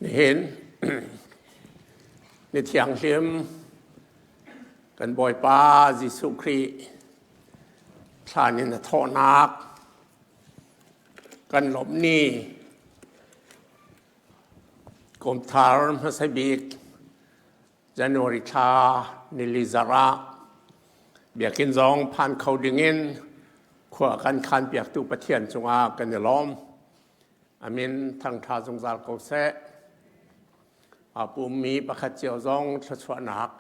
Nihin ni thianghlim kan Bawipa Jesuh Khrih thlan in a thawhnak kan lawmh ni kum thar hmasa bik January thla nili zarh ah biakinn zong phan kho dingin khua kan khan piaktu Pathian cungah kan i lawm. A min thangṭha zungzal ko seh. Aa pummi pakhat cio zong thluachuahnak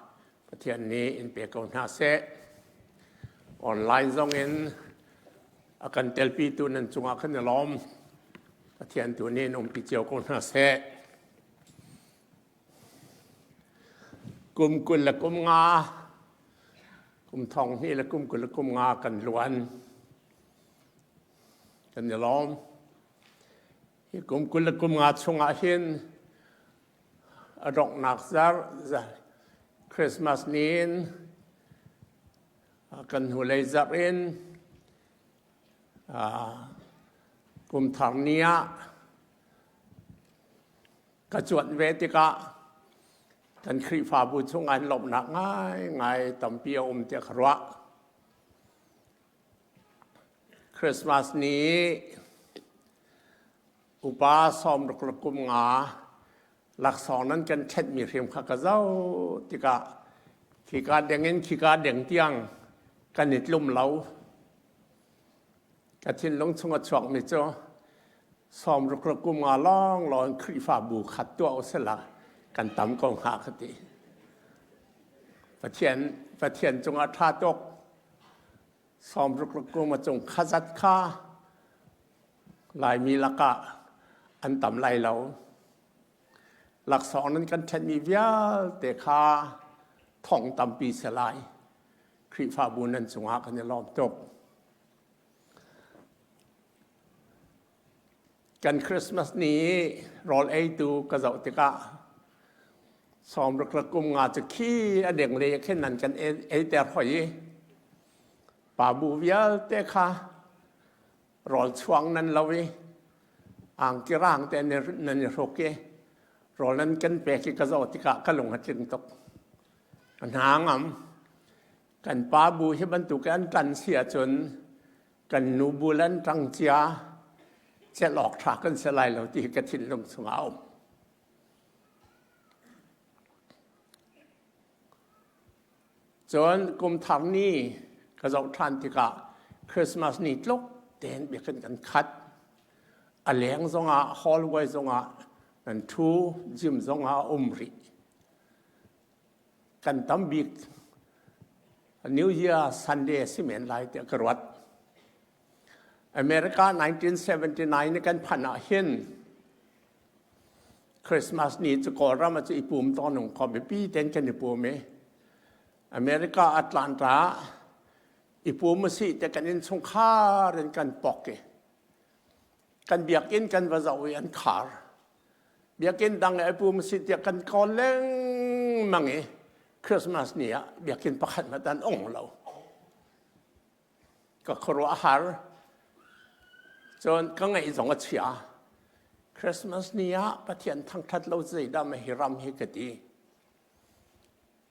Pathian nih in pe ko hna seh. Online zong in a kan telpitu nan cungah kan i lawm. Pathian tu nih in umpi cio ko hna seh. Kum 25, kum thong hnih le kum 25 kan luan. Kan i lawm. Hi kum 25 chungah hin a donghnak zarh Christmas ni in kan hnulei zarh in kum thar ni ah ka cuanh ve tikah kan Khrihfabu chung an lawmhnak ngaingai tampi a um tiah ka ruah. Christmas ni upa sawmruk le kum nga laksawng nan kan ṭhenhmi hrim kha ka zoh tikah khika deng in khika deng tiang kan i tlum lo. Ka thinlung chung a chuakmi cu sawmruk le kum nga lawnglawng in Khrihfabu khat tuah usila kan tam ko hnga ka ti. Pathian cungah ṭha tuk. Sawmruk le kum a cung khazat kha Laimi lakah an tam lai lo. Laksawng nan kan ṭhenmi vialte kha thong tampi si lai. Khrihfabu nan cungah kan i lawm tuk. Kan Christmas ni rawl eitu ka zoh tikah sawmruk le kum nga cu khi a deng le khin nan kan eiter hoi i pa bu vialte kha rawl chuang nan lo i angki rang te nan i hruk i rawl nan kan pek i ka zoh tikah ka lung a tling tuk. Ka hna ngam. Kan pa bu hi bantuk an tan si ahcun kan nu bu lan ṭang cia celh awk ṭha kan si lai lo ti hi ka thinlung chungah a um. Cun kum thar ni ka zoh ṭhan tikah Christmas ni tluk tein biakinn kan khat. A leng zongah hallway zongah nan ṭhu, gym zongah a um rih. Kan tam bik New Year Sunday a si men lai tiah ka ruat. America 1979 ni kan phanh ah hin Christmas ni cu Kawlram ah cu i pum tawn nung kho biapi ten kan i pum i America Atlanta i pum a si te kan innchungkhar in kan pok i kan biakinn kan va zoh i an khar. Biakinn dang i pum si tiah kan kawl lengmang i Christmas ni ah biakinn pakhat hmanh an ong lo. Ka khuaruah a har. Cun ka ngaih zong a chia. Christmas ni ah Pathian thangṭhat lo zeidah ma hi ram hi ka ti.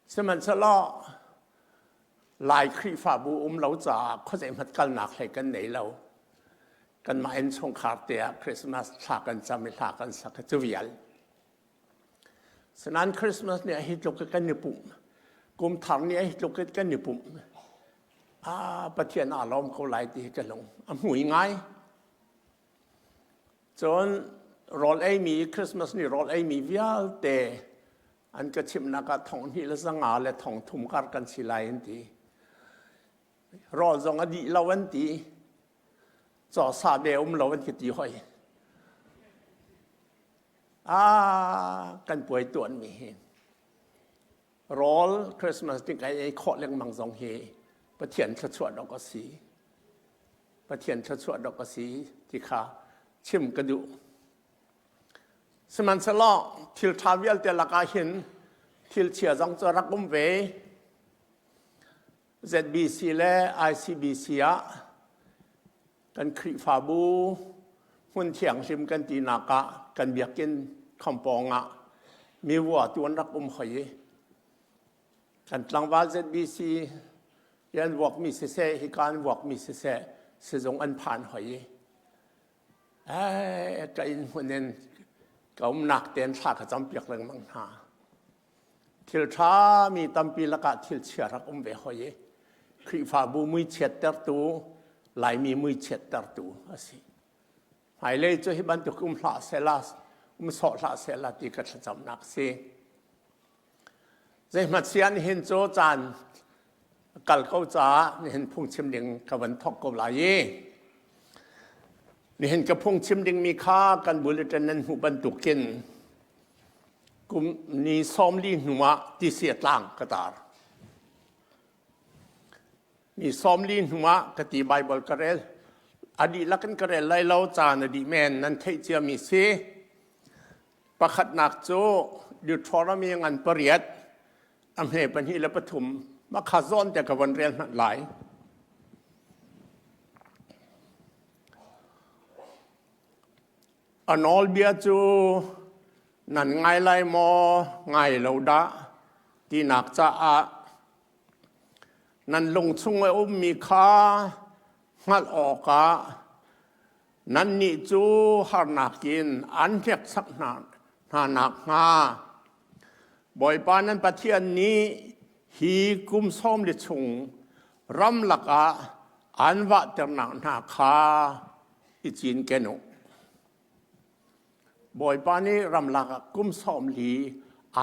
Sihmanhsehlaw Lai Khrihfabu um lo caah khuazei hmat kalnak hlei kan nei lo. Kanmah innchungkhar te ah Christmas thla kan cam i hla kan sak i cu vial. Sinain Christmas ni ah hi tluk kan i pumh. Kum thar ni ah hi tluk kan i pumh. Ah, Pathian aa lawm ko lai ti hi ka lung a hmui ngai. Cun rawl eimi Christmas ni rawl eimi vialte an ka chimhnak ah 2500 le 3000 kar kan si lai an ti. Rawl zong a dih lo an ti. Caw sa be um lo an ka ti hoi. Ah, kan puai tuan mi hi. Rawl Christmas ni kai ei khawh lengmang zong hi Pathian thluachuah dok a si. Pathian thluachuah dok a si ti kha chim ka duh. Sihmanhsehlaw thil ṭha vialte lakah hin thil chia zong cu rak um ve. ZBC le ICBC ah kan Khrihfabu hmun thianghlim kan tinak ah kan biakinn Khampawng ah mi vua tu an rak um hoi i kan tlangval ZBC an vuakmi siseh hika an vuakmi siseh sizung an phan hoi i ai ka inn hmun in ka umnak tein thla ka campiak lengmang hna. Thil ṭhami tampi lakah thil chia rak um ve hoi i Khrihfabu mui chiattertu Laimi mui chiattertu a si. Hmailei cu hi bantuk um hlah sehla um sawh hlah sehla ti ka thlacamnak si. Zeihmanh sian hin cu caan kal ko caah nihin phungchim ding ka van thawk ko lai i nihin ka phungchim dingmi kha kan bulletin nan hmuh bantukin kum ni 40 hnu ah tisi tlang ka tar. Ni 40 hnu ah ka ti Bible ka rel. A dihlak in ka rel lai lo caan a dih men nan theih ciami si. Pakhatnak cu Deuteronomy ngan pariat a hme pahnih le pathum makha zawn te ka von rel hmanh lai. A nawlbia cu nan ngai lai maw, ngai lo dah tinak caah nan lung chung a ummi kha hngalh awkah nannih cu harnak in an hneksak hna nakhnga Bawipa nan Pathian nih hi kum sawm li chung ramlak ah an vahternak hna kha i cinken u. Bawipa nih ramlak ah kum sawm li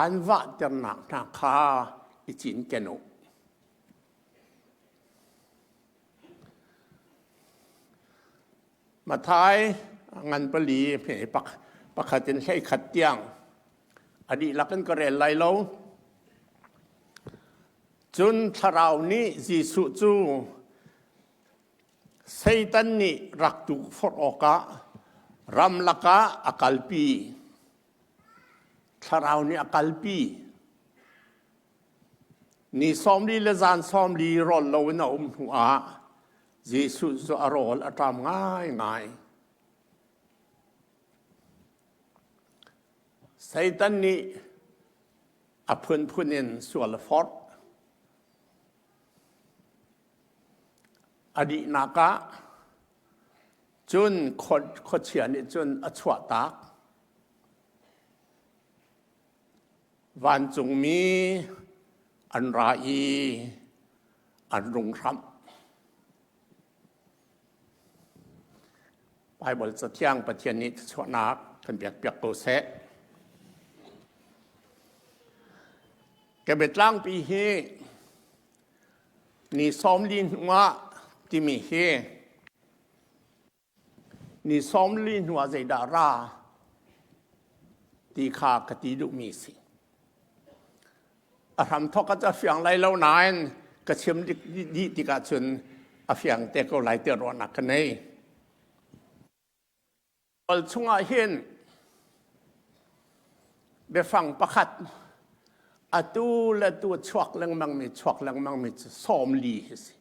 an vahternak hna kha i cinken u. Mathai ngan pali hme pakhat in hlei khat tiang a dihlak in ka rel lai lo. Cun thlarau nih Jesuh cu Satan nih rak tukforh awkah ramlak ah a kalpi. Thlarau nih a kalpi. Ni 40 le zan 40 rawl loin a um hnuah Jesuh cu a rawl a ṭam ngaingai. Satan nih a phunphun in sual a forh. A dihnak ah cun khuachia nih cun a chuahtak. Vancungmi an ra i an rung hramh. Baibal Cathiang Pathian nih thluachuahnak kan pekpiak ko seh. Ka biatlangpi hi ni 40 hnuah timi hi ni 40 hnuah zeidah ra ti kha ka ti duhmi si. A hramthawk ah a fiang lai lo nain ka chim dih tikah cun a fiang te ko lai ti ruahnak ka nei. Kawl chungah hin biafang pakhat atu le tu chuak lengmangmi chuak lengmangmi cu 40 hi si.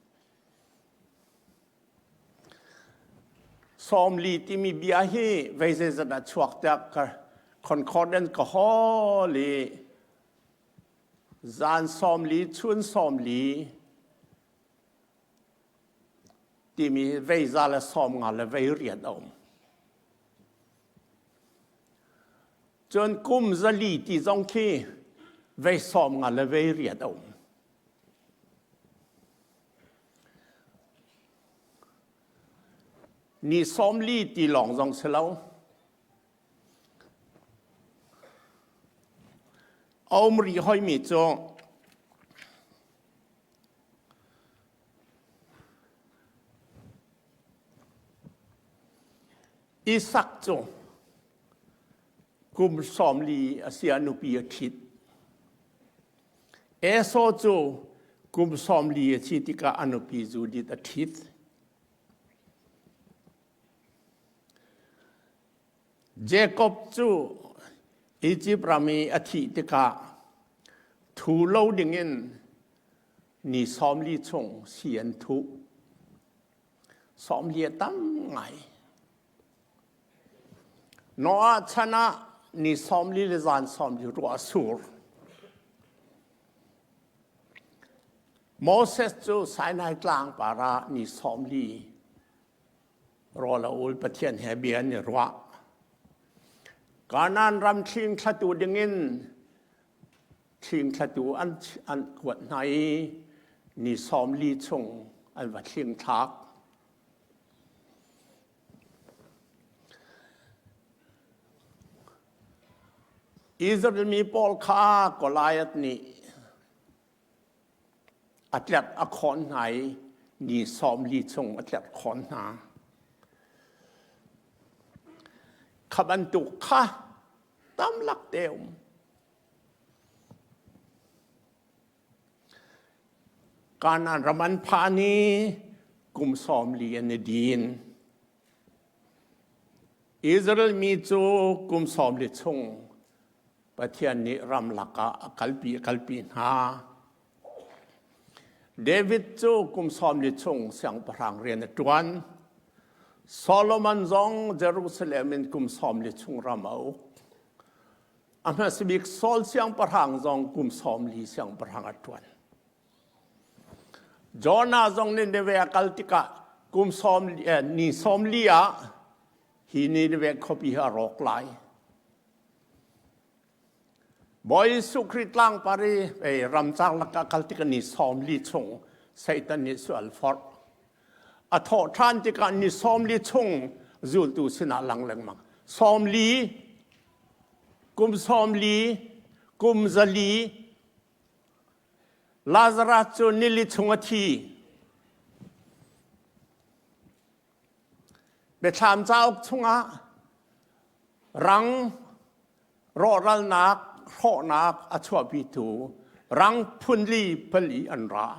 40 timi bia hi vei zeizat ah chuak tiah ka concordance ka hawl i zan 40 chun 40 timi vei za le 50 le vei riat a um. Cun kum 400 ti zong khi vei 50 le vei riat a um. Ni 40 ti lawng zong si lo. A um rih hoimi cu Isak cu kum 40 a si ah nupi a ṭhit. Esau cu kum 40 a si tikah a nupi Judith a ṭhit. Jakob cu Izipt ram i a thih tikah thu lo dingin ni 40 chung si an thuh. 40 a tam ngai. Noah chan ah. ni 40 le zan 40 ruah a sur. Moses cu Sinai tlang par ah ni 40 rawl a ul Pathian he bia an i ruah. Kanaan ram thling thlatu dingin thling thlatu an, an kuat hna i ni 40 chung an va thling thlak. Israel mi pawl kha Goliath nih a tlerh a khawn hna i ni 40 chung a tlerh khawn hna. Kha bantuk kha tamlak te um. Kanaan ram an phan i kum 40 an i din. Israel mi cu kum 40 chung Pathian nih ramlak ah a kalpi a kalpi hna. David cu kum 40 chung siangpahrang rian a ṭuan. Solomon zong Jerusalem in kum 40 chung ram a uk. A hmasabik Saul siangpahrang zong kum 40 siangpahrang a ṭuan. Jonah zong Nineveh a kal tikah kum sawm ni 40 ah hi Nineveh khuapi hi a rawk lai. Bawi Jesuh Khrih tlangpar i ramcar lakah kal tikah ni 40 chung Satan nih sual forh. A thawh ṭhan tikah ni 40 chung zultu sinah lang lengmang. 40 kum 40 kum 400 Lazarus cu nili chung a thi. Biathlam cauk chungah rang rawhralnak hrawhnak a chuahpitu rang phunli pali an ra.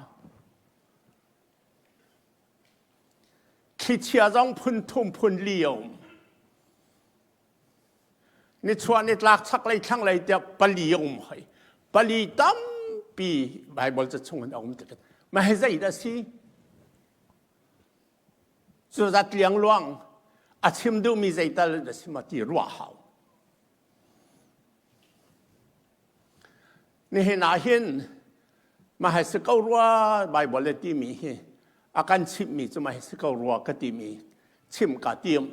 Thlichia zong phun thum phun li a um. Nichuah nitlak chaklei thlanglei tiah pali a um hoi. Pali tampi Baibal ca chung in a um tik mah hi zei dah si? Cu zat liangluang a chim duhmi zeital dah si ma ti ruah hau. Nihin ah hin mah hi si ko rua Baibal le timi hi a kan chimhmi cu mah hi si ko rua ka timi chim ka tim.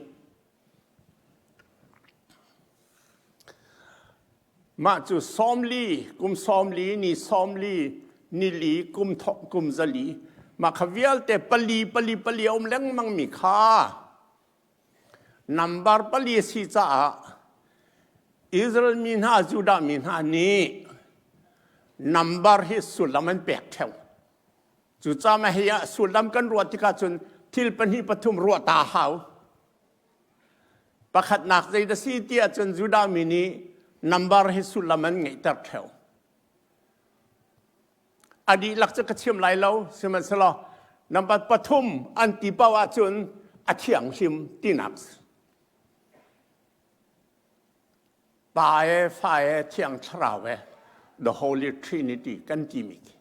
Mah cu 40, kum 40, ni 40, ni li, kum thok, kum zali, mah kha vialte pali pali pali a um lengmang mi kha nambar pali a si caah Israel mi hna, Judah mi hna nih nambar hi sullam an pek ṭheo. Cucaah hei ah sullam kan ruah tikah cun thil pahnih pathum ruah ta hau. Pakhatnak zei dah si ti ahcun Judah mi nih nambar hi sullam an ngeihter ṭheo. A dihlak cu ka chim lai lo, sihmanhsehlaw nambar pathum an ti paoh ahcun a thianghlim tinak Pa e, Fa e, Thiang Thlarau e, the Holy Trinity kan timi khi.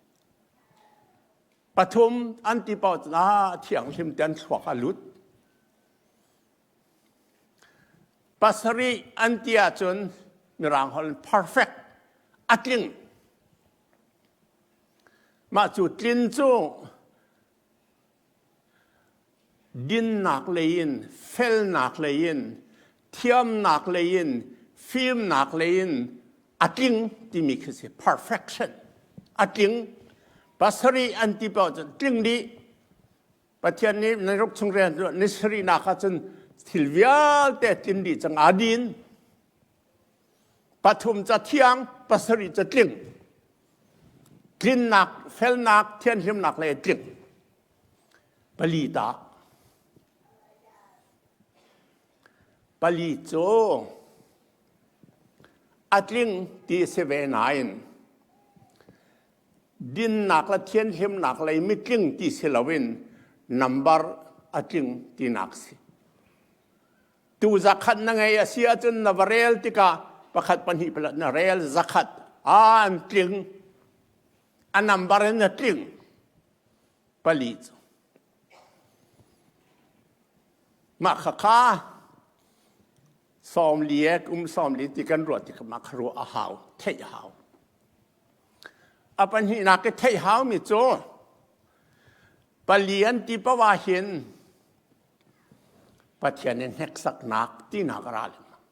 Pathum an ti paoh cun ah thianghlim te an thluak a lut. Pasarih an ti ahcun Mirang holh in perfect a tling. Mah cu tlin cu dinnak lei in, felnak lei in, thiamnak lei in, fimnak lei in a tling timi khi si perfection a tling pasarih an ti paoh cun tling dih Pathian nih na ruk chung rian ni sarihnak ah cun thil vialte tlin dih cang aa din pathum ca thiang pasarih ca tling tlinnak felnak thianhlimnak le tling pali ta pali cu a tling ti si ve nain Dinnak le thianhlimnak lei mitling ti si loin nambar a tling tinak si. Tu zakhat na ngei a si ahcun na va rel tikah pakhat pahnih palat na rel zakhat a an tling a nambar in na tling pali cu mah khakha Sawmli e kum 40 ti kan ruah tik ma kha ruah a hau, theih a hau. A pahnihnak i theih hau mi cu palian ti pawa hin Pathian in hneksaknak tinak a ra lengmang.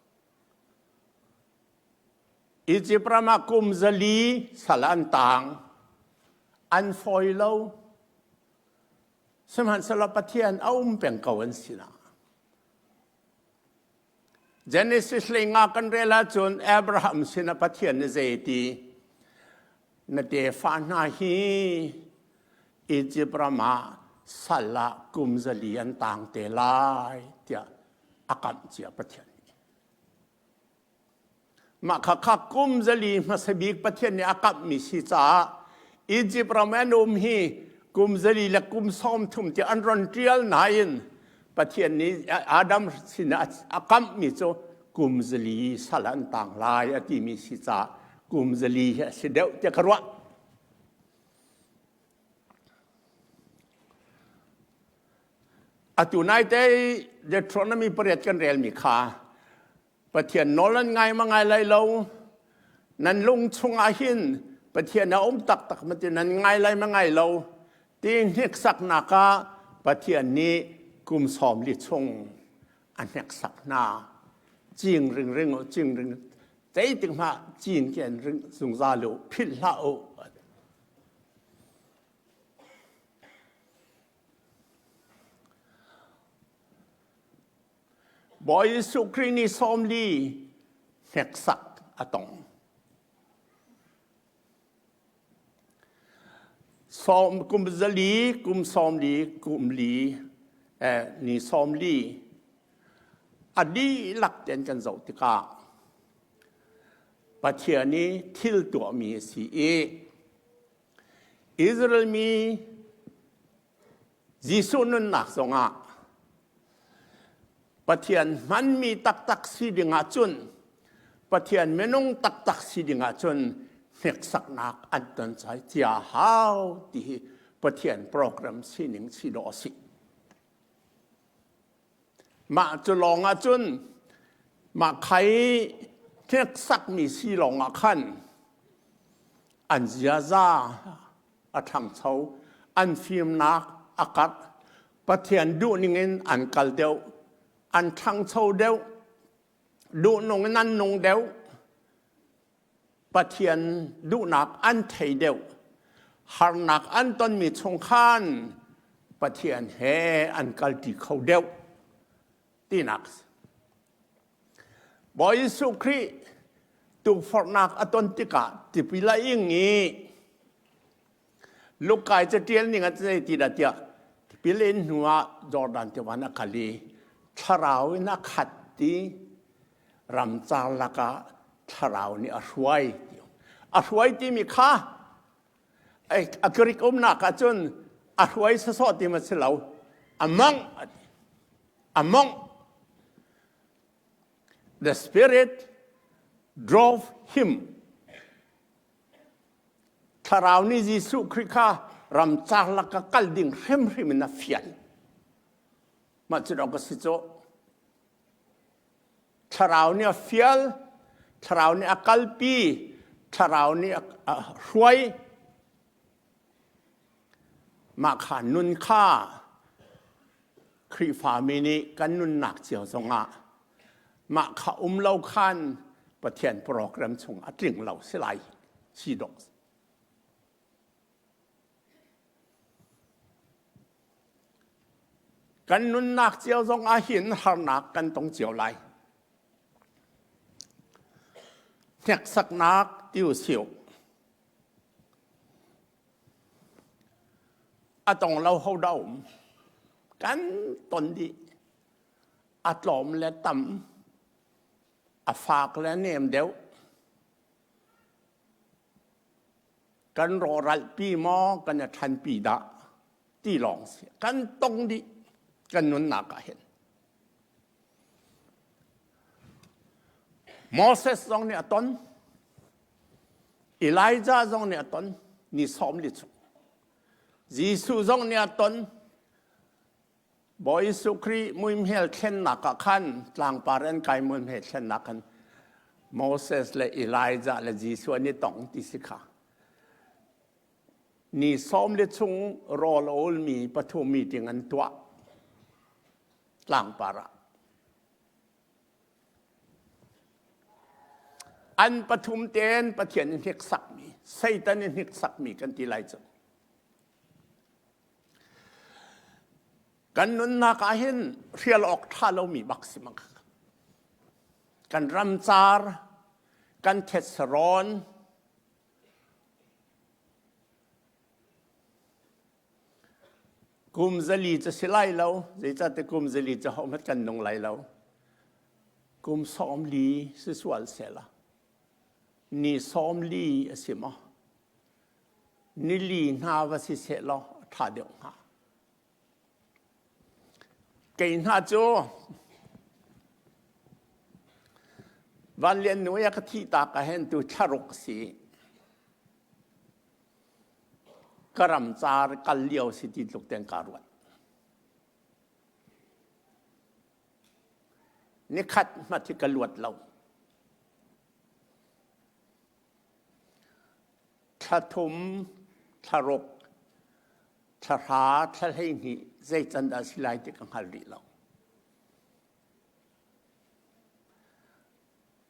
Egypt ram ah kum 400 sal an tang. An fawi lo. Sihmanhsehlaw Pathian a um peng ko an sinah. Genesis hleinga kan rel ahcun Abraham sinah Pathian nih zei ti na tefa hna hi Egypt ram ah sal ah kum 400 an tang te lai tiah a kamh cia Pathian nih. Mah khakha kum 400 hmasa bik Pathian nih a kamhmi si caah Egypt ram an um hi kum 400 le kum 30 tiah an ron ṭial nain Pathian nih Adam sinah a kamhmi cu kum 400 sal an tang lai a timi si caah kum 400 hi a si deuh tiah ka ruah. Atu naite Deuteronomy pariat kan relmi kha Pathian nawl an ngai ma ngai lai lo. Nan lung chungah hin Pathian a um taktak ma ti nan ngai lai ma ngai lo. Ti hneksaknak ah Pathian nih kum 40 chung a hneksak hna. Cing ringring u, cing ring zeitik hmah cin ken ring zungzal u, philh hlah u. Bawi Jesuh Khrih nih 40 hneksak a tong. Sawm kum 400, kum 40, kum li, eh, ni 40 a dihlak ten kan zoh tikah Pathian i thil tuahmi a si i Israel mi Jesuh nunnak zongah Pathian hmanmi taktak si ding ahcun Pathian minung taktak si ding ahcun hneksaknak an ton cai cia hau ti hi Pathian program sining si dawh a si. Mah cu lawng ahcun mah khai hneksakmi si lawng ah khan an ziaza a ṭhangcho, an fimnak a karh, Pathian duhning in an kal deuh, an ṭhangcho deuh, duhnung in an nung deuh, Pathian duhnak an thei deuh, harnak an tonmi chung khan Pathian he an kalṭi kho deuh tinak. Bawi Jesuh Khrih tukforhnak a ton tikah tipil a ing i Lukai caṭial ning ah zei ti dah tiah tipil in hnu ah Jordan tiva a kal i thlarau in a khat ti ramcar lakah thlarau nih a hruai ti a hruai timi kha a Greek umnak ah cun a hruai sawsawh ti ma si lo a mongh a mongh the spirit drove him Thlarau nih Jesuh Khrih kha ramcar lak ah kal ding hrimhrim in a fial. Mah cu dong ka si cu. Thlarau nih a fial, Thlarau nih a kalpi, Thlarau nih a hruai. Mah kha nun kha Khrihfami nih kan nunnak cio zongah mah kha um lo khan Pathian program chung a tling lo si lai si dawh. Kan nunnak cio zong ah hin harnak kan tong cio lai. Hneksaknak tiu siu. A tong lo ho dah um. Kan ton dih. A tlawm le tam. A fak le nem deuh. Kan rawhralhpi maw kan i ṭhanpi dah ti lawng si. Kan tong dih kan nunnak ah hin. Moses zong nih a ton. Elijah zong nih a ton ni 40 chung. Jesuh zong nih a ton. Bawi Jesuh Khrih muihmel thlennak ah khan tlangpar an kai muihmel thlennak khan Moses le Elijah le Jesuh an i tong ti si kha. Ni sawm le chung rawl a ulmi pathum meeting an tuah tlangpar ah. An pathum tein Pathian in hniksakmi, Satan in hniksakmi kan ti lai cu. Kan nunnak ah hin hrial awk ṭha lomi bak si mang. Kan ramcar, kan thetsarawn, kum zali cu si lai lo, zeicahtiah kum zali cu hohmanh kan nung lai lo. Kum 40 si sual sehla. Ni 40 a si maw? Nili hna va si sehlaw a ṭha deuh hnga. Kei hna cu Van Lian nu i a ka thih tak ah hin tu thlaruk si. Ka ram car kal lio si ti tluk ten kaa ruat. Nikhat hmat hi ka luat lo. Thla thum, thla ruk, thla hra, thla 12 zei can dah si lai ti ka hngal rih lo.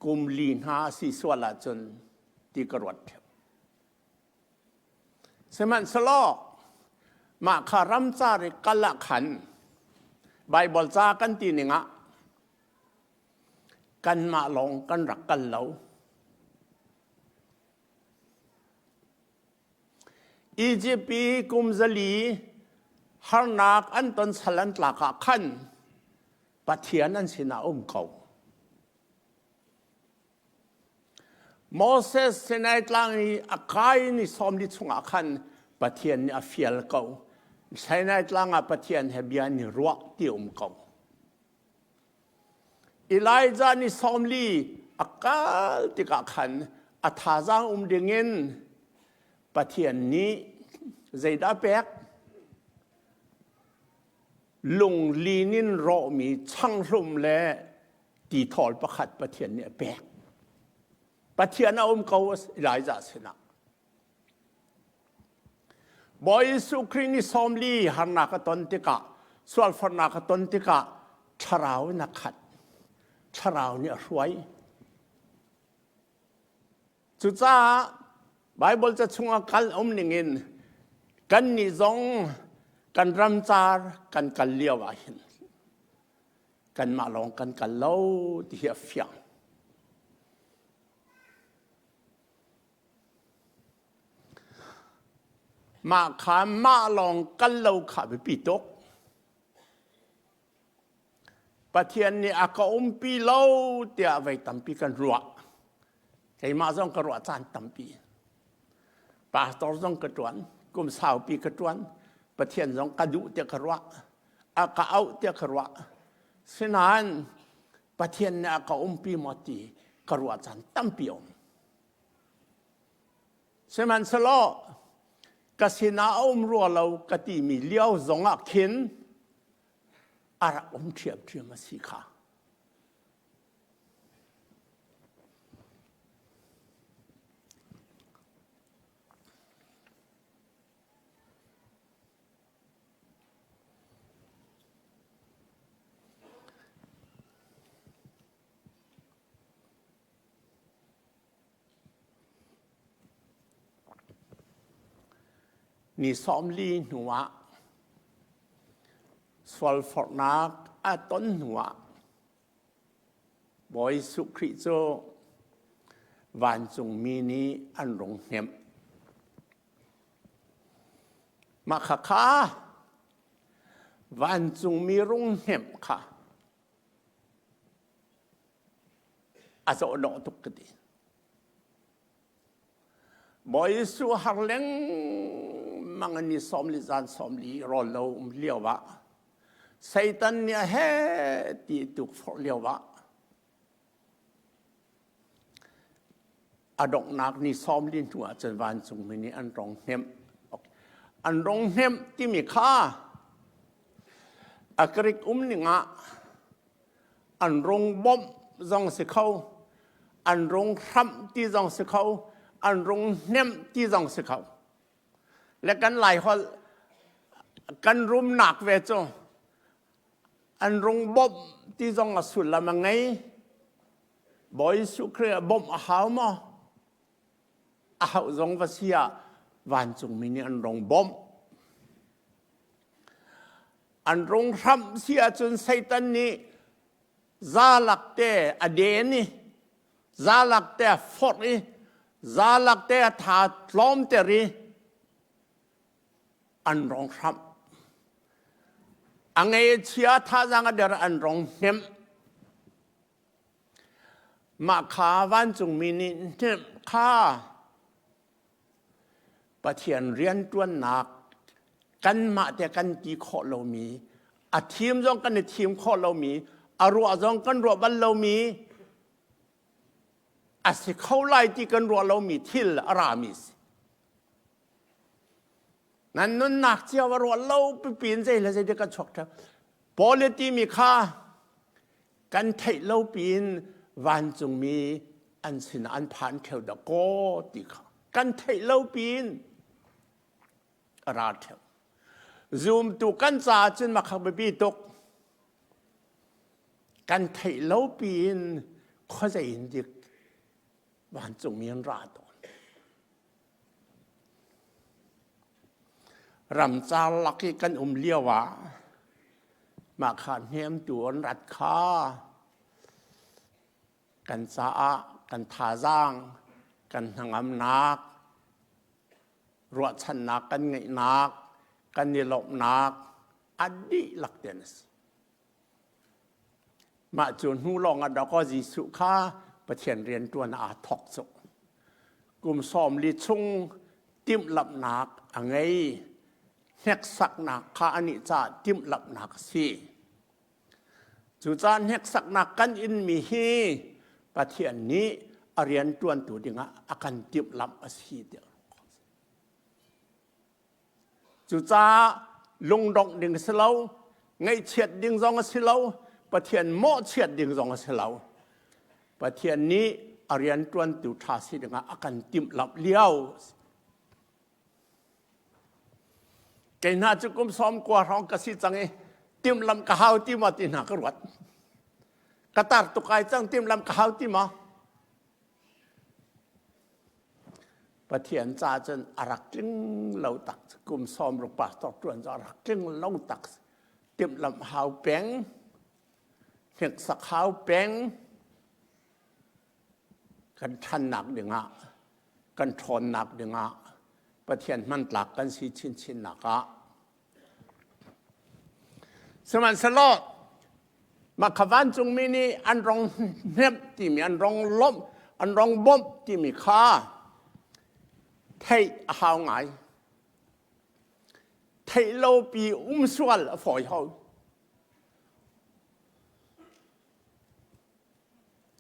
Kum li hna a si sual ahcun ti ka ruat ṭheo. Sihmanhsehlaw mah kha ramcar i kal ah khan Baibal ca kan ti ning ah kanmah lawng kan rak kal lo. Egypt i kum zali harnak an ton sal an tlak ah khan Pathian an sinah um ko. Moses Sinai tlang i a kai ni 40 chungah khan Pathian nih a fial ko. Sinai tlang ah Pathian he bia ni ruah ti um ko. Elijah ni 40 a kal tikah khan a thazaang um dingin Pathian nih zeidah pek? Lunglin in rawhmi changhlum le tithawl pakhat Pathian nih a pek. Pathian a um ko Elijah sinah. Bawi Jesuh Khrih nih 40 harnak a ton tikah, sualfarnak a ton tikah thlarau in a khat. Thlarau nih a hruai. Cucaah Baibal ca chungah kal um ningin kannih zong kan ramcar kan kal lio ah hin kanmah lawng kan kal lo ti hi a fiang. Mah kha mah lawng kal lo kha biapi tuk. Pathian nih a ka umpi lo tiah voi tampi kan ruah. Keimah zong ka ruah caan tampi. Pastor zong ka ṭuan, kum saupi ka ṭuan. Pathian zong ka duh tiah ka ruah. A ka auh tiah ka ruah. Sinain Pathian nih a ka umpi maw ti ka ruah caan tampi a um. Sihmanhsehlaw ka sinah a um rua lo ka timi lio zongah khin a rak um ṭhiamṭhiam a si kha. Ni 40 hnuah sualforhnak a ton hnuah Bawi Jesuh Khrih cu vancungmi nih an rung hnemh. Mah khakha vancungmi rung hnemh kha a zawhdawh tuk ka ti. Bawi Jesuh har lengmang in ni 40 zan 40 rawl lo um lio ah Satan nih a he ti tuk forh lio ah a donghnak ni 40 hnu ah cun vancungmi nih an rong hnemh. An rong hnemh timi kha. A Greek um ning ah an rung bawmh zong si kho, an rung hramh ti zong si kho, an rung hnemh ti zong si kho. Le kan Lai holh kan rumnak ve cu an rung bawmh ti zong a sullam a ngei. Bawi Jesuh Khrih ah bawmh a hau maw? A hauh zong va si ah vancungmi nih an rung bawmh. An rung hramh si ahcun Satan nih zalak te a den i zalak te a forh i zalak te a tha tlawmter i an rong hramh. A ngei chia thazaang a der an rong hnemh. Mah kha vancungmi nih hnemh kha Pathian rianṭuannak kanmah te kan ti khawh lomi, a thim zong kan i thim khawh lomi, a ruah zong kan ruah bal lomi, a si kho lai ti kan ruah lomi thil a rami si. Nan nunnak cio a ruah lo pipi in zei le zei dik kan chuak ṭheo. Paul timi kha kan theih lo piin vancungmi an sin an phan ṭheo dah kaw ti kha kan theih lo piin a ra ṭheo. Zumtu kan caah cun makhak biapi tuk. Kan theih lo piin khuazei in dik vancungmi an ra tawn. Ramcar lak i kan um lio ah mah kha hnemtu an rat kha kan caah kan thazaang kan hnangamnak ruahchannak kan ngeihnak kan i lawmhnak a dihlak te an si. Mah cu hnu lawng ah dawkaw Jesuh kha Pathian rianṭuan aa thawk cu. Kum 40 chung timhlamhnak a ngei. Hneksaknak kha anih caah timhlamhnak a si. Cucaah hneksaknak kan inmi hi Pathian nih a rianṭuantu dingah a kan timhlamh a si tiah. Cucaah lungdongh ding a si lo, ngaihchiat ding zong a si lo, Pathian mawhchiat ding zong a si lo. Pathian nih a rianṭuantu ṭha si dingah a kan timhlamh lio. Kei hna cu kum 90 hrawng ka si cang i timhlamh ka hau ti maw ti hna ka ruat. Ka tar tuk ai cang timhlamh ka hau ti maw? Pathian ca cun a rak tling lo tak kum 60 pastor ṭuan cu a rak tling lo tak timhlamh hau peng hneksak hau peng kan ṭhannak dingah kan ṭhawnnak dingah Pathian hmantlak kan si chinchinnak ah Sihmanhsehlaw mah kha vancungmi nih an rong hnemh timi an rong lawmh an rong bawmh timi kha theih a hau ngai. Theih lopi um sual a fawi ho.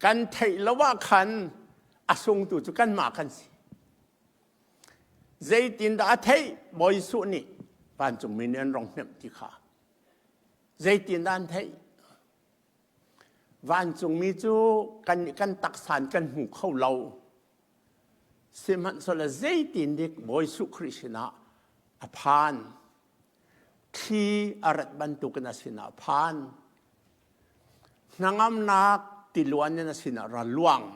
Kan theih lo ah khan a sungtu cu kanmah kan si. Zeitindah a theih? Bawi Jesuh nih vancungmi nih an rong hnemh ti kha. Zeitindah an theih? Vancungmi cu kan kan taksan kan hmu kho lo. Sihmanhsehlaw zeitindik Bawi Jesuh Khrih sinah a phan. Thli a rat bantukin a sinah a phan. Hnangamnak tiluan in a sinah ra luang.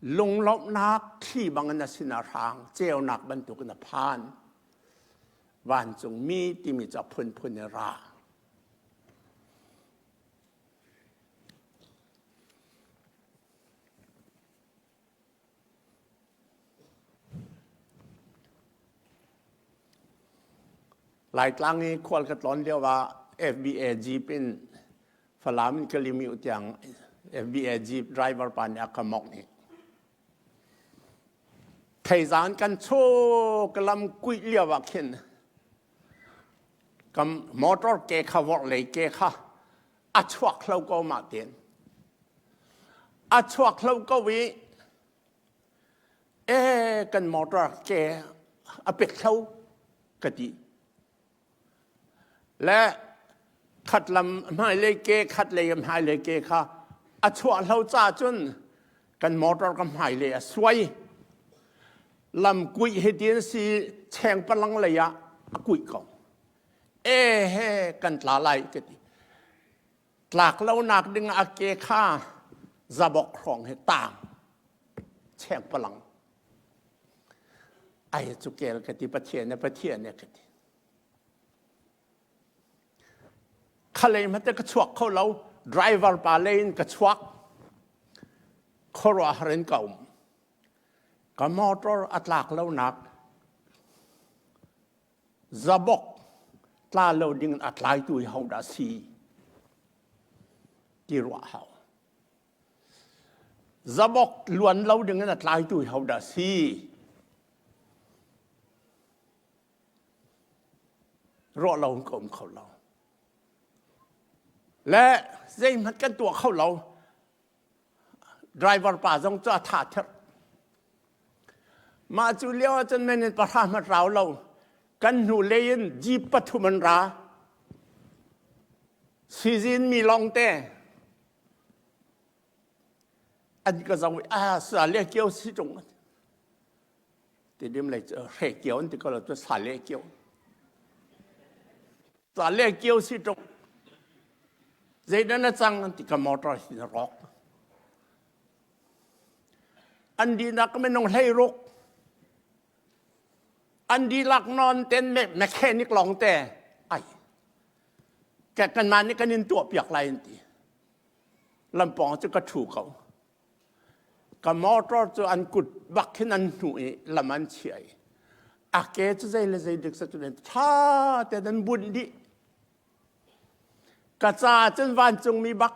Lunglawmhnak thli bangin a sinah hrang, ceunak bantukin a phan. Vancungmi timi cu a phunphun in ra. Laitlang i khual ka tlawn lio ah FBA jeep in Falam in Kalimiu tiang FBA jeep driver pa nih a ka mawngh i Theizaan kan chuk lam kuih lio ah khin kam motor ke kha vorh lei ke kha a chuak hlo ko mah tin a chuak hlo ko i e kan motor ke a pet hlo ka ti. Le khat lam hmailei ke khat lei hmailei ke kha a chuahlo ca cun kan motor ka hmailei a suai. Lam kuih hi tin si cheng palang lei ah a kuih ko. E he kan tla lai ka ti. Tlak lonak ding a ke kha zabok hrawng he tang cheng palang. Ai cu kel ka ti Pathian ne Pathian ne ka ti. Khalei hmate ka chuak kho lo driver pa lei in ka chuak khuaruahhar in ka um. Ka motor a tlak lonak zabok tla lo ding a tlaitu hi hodah si ti ruah hau. Zabok luan lo ding in a tlaitu hi hodah si. Ruah lo in ka um kho lo. Le zeihmanh kan tuah kho lo. Driver pa zong cu a tha ther. Mah cu lio ahcun minute pahra hmanh rau lo. Kan hnu lei in jeep pathum an ra. Sizin mi lawng te an ka zoh i ah sa le kio si tung. Tidim lei cu hre kio an ti ko lo cu sa le kio. Sa le kio si tung. Zeidah na cang an ti ka motor hi na rawk. An dinak minung hlei ruk. An dihlak nawn ten mechanic lawng te ai. Ke kanmah nih kan in tuah piak lai an ti. Lampawng cu ka ṭhu ko. Ka motor cu an kut bak khin an hnuh i lam an chiah i a ke cu zei le zei dik sa cu ṭha tein an bunh dih. Ka caah cun vancungmi bak.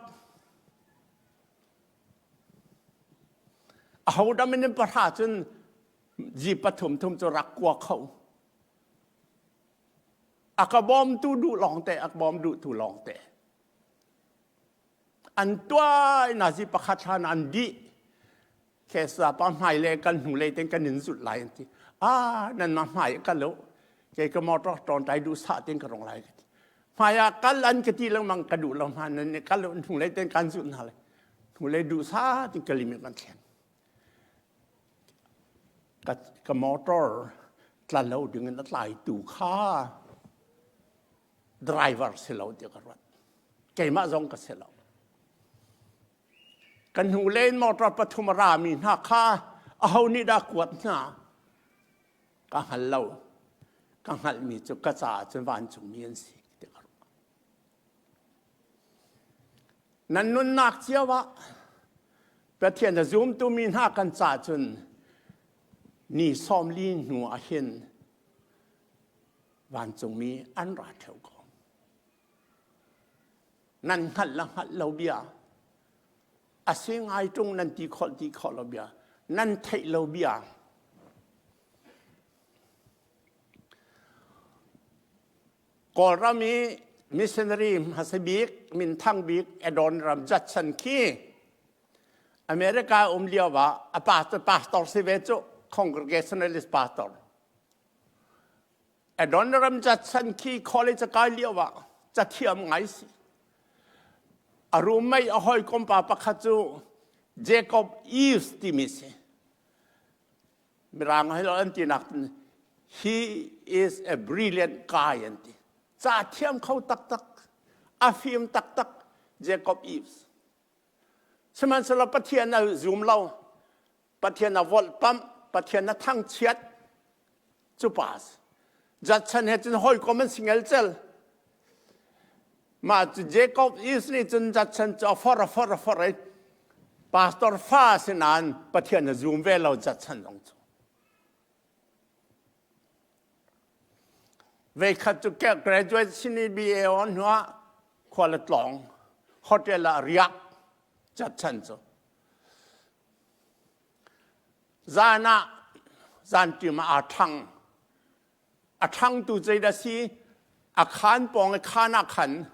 Aho dam in pahra cun ji pathum thum cu rak kua kho. A ka bawmtu duh lawng te, a ka bawm duhtu lawng te. An tuai na zi pakhat hlan an dih. Kesa pa hmai le kan hnu lei ten kan in zulh lai an ti. Ah, nan ma hmai ka lo. Kei ka motor ton tai duh sa ten ka rong lai ka ti. Hmai ah kal an ka ti lengmang ka duh lo hma nan kal lo hnu lei ten kan zulh hna lai. Hnu lei duh sa tin ka lim kan thlen. Ka, ka motor tla lo ding in a tlai tu kha driver si lo ti ka ruat. Keimah zong ka si lo. Kan hnu len motor pathum a rami hna kha aho nih dah kuat hna? Ka hngal lo. Ka hngalhmi cu ka caah cun vancungmi an si ti ka ruah. Nan nunnak cio ah Pathian a zumtu mi hna kan ca cun ni sawmli hnu ah hin vancungmi an ra ṭheo ko. Nan hngalh le hngalh lo bia, a si ngai ṭung nan ti khawh ti khawh lo bia, nan theih lo bia. Kawlram i missionary hmasa bik, minthang bik Adoniram Judson khi America um lio ah a pastor, pastor si ve cu Congregationalist pastor. Adoniram Judson khi college a kai lio ah cathiam ngai si. A roommate a hawikom pa pakhat cu Jacob Eves timi si. Mirang hi an tinak he is a brilliant guy an ti. Ca thiam kho taktak, a fim taktak Jacob Eves. Sihmanhsehlaw Pathian a zum lo. Pathian a volhpamh, Pathian a thangchiat cu pa si. Judson he cun hawikom an si ngelcel. Mah cu Jacob East nih cun Judson cu a for a for a for i pastor fa si nain Pathian a zum ve lo Judson zong cu. Veikhat cu graduate sini BA on hnuah khual a tlawng hotel ah riak Judson cu. Zan ah zanṭim ah aa ṭhang. A ṭhangtu zeidah si? A khaan pawng i khaan ah khan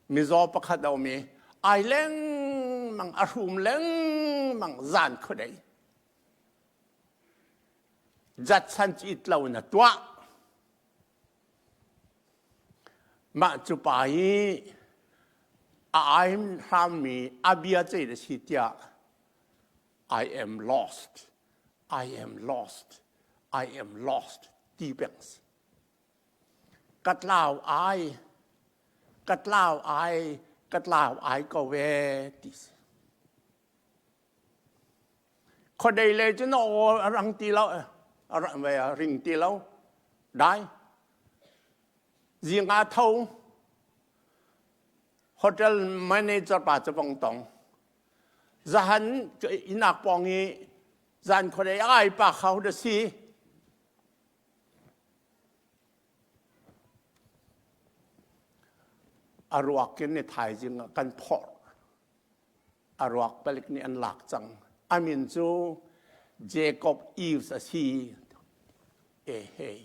mizaw pakhat a um i ai lengmang, a hrum lengmang zan khuadei. Jatchan cu it lo in a tuah. Mah cu pa hi a aim hrammi a bia cei na si tiah I am lost, I am lost, I am lost ti peng si. Ka tlau ai, ka tlau ai, ka tlau ai ko ve ti si. Khuadei lei cu na aw a rang ti lo, a ring ti lo. Dai. Zing ah tho. Hotel manager pa cu vong tong. Zahan inak pawng i zan khuadei ai pa kha da si. A ruak in ni thaizing ah kan phorh. A ruak palik nih an lak cang. A min cu Jacob Eves a si. E hei.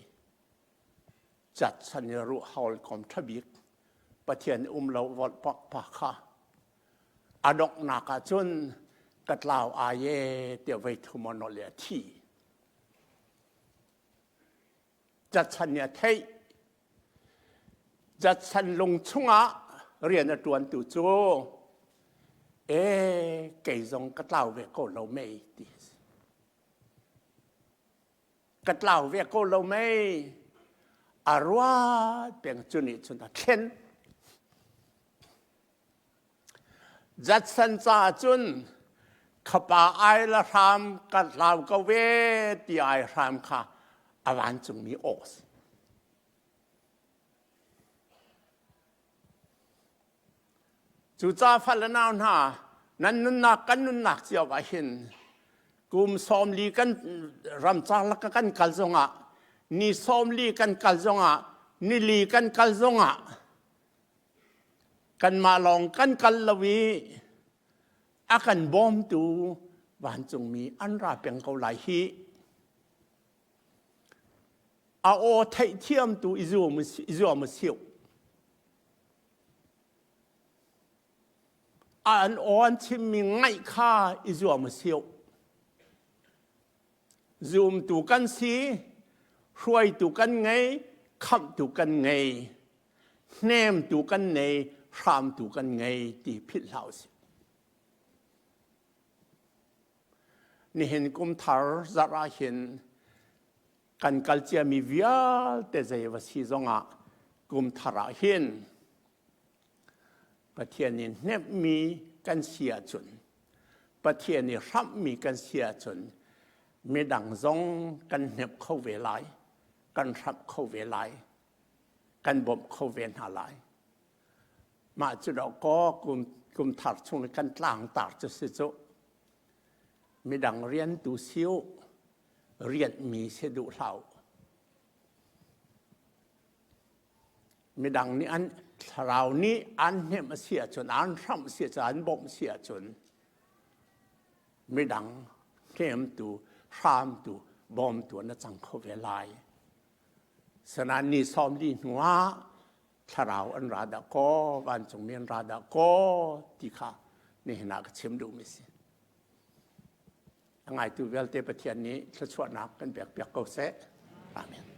Cat san i ruh haul kom thabik. Pathian um lo volh pak pa kha. A donghnak ah cun ka tlau ai e tiah vei thum a nolh i a thi. Judson nih a theih. Judson lung chungah rian a ṭuantu cu ee kei zong ka tlau ve ko lo mei ti a si. Ka tlau ve ko lo mei. A ruat peng cu nih cun a thlen. Judson caah cun khapa ai la hram ka hlau ko ve ti ai hram kha a vancungmi aw a si. Cucaah fal le nau hna, nan nunnak kan nunnak cio ah hin kum 40 kan ramcar lak kan kal zongah ni 40 kan kal zongah nili kan kal zongah Kanmah lawng kan kal lo i a kan bawmtu vancungmi an ra peng ko lai hih. A aw theihthiamtu i zuam u sih. An aw an chimmi ngaih kha i zuam u sih. Zumtu kan si, hruaitu kan ngei, khamhtu kan ngei. Hnemtu kan nei, hramtu kan ngei ti philh hlah usih. Nihin kum thar zarh ah hin kan kal ciami vialte zei va si zongah kum thar ah hin Pathian nih hnemhmi kan si ahcun Pathian nih hramhmi kan si ahcun midang zong kan hnemh kho ve lai, kan hramh kho ve lai. Kan bawmh kho ve hna lai. Mah cu dawh kum, kum thar chung kan tlangtar cu si cu. Midang rian tu si u, rianhmi si duh hlah u. Midang nih an thlarau nih an hnemh a si ahcun, an hramh a si ahcun, an bawmh a si ahcun, midang hnemtu, hramtu, bawmtu na cang kho ve lai. Sanain ni 40 hnuah thlarau an ra dah kaw, vancungmi an ra dah kaw ti kha nihin ah ka chim duhmi si. A ngaitu vialte Pathian nih thluachuahnak kan pek piak ko seh. Amen.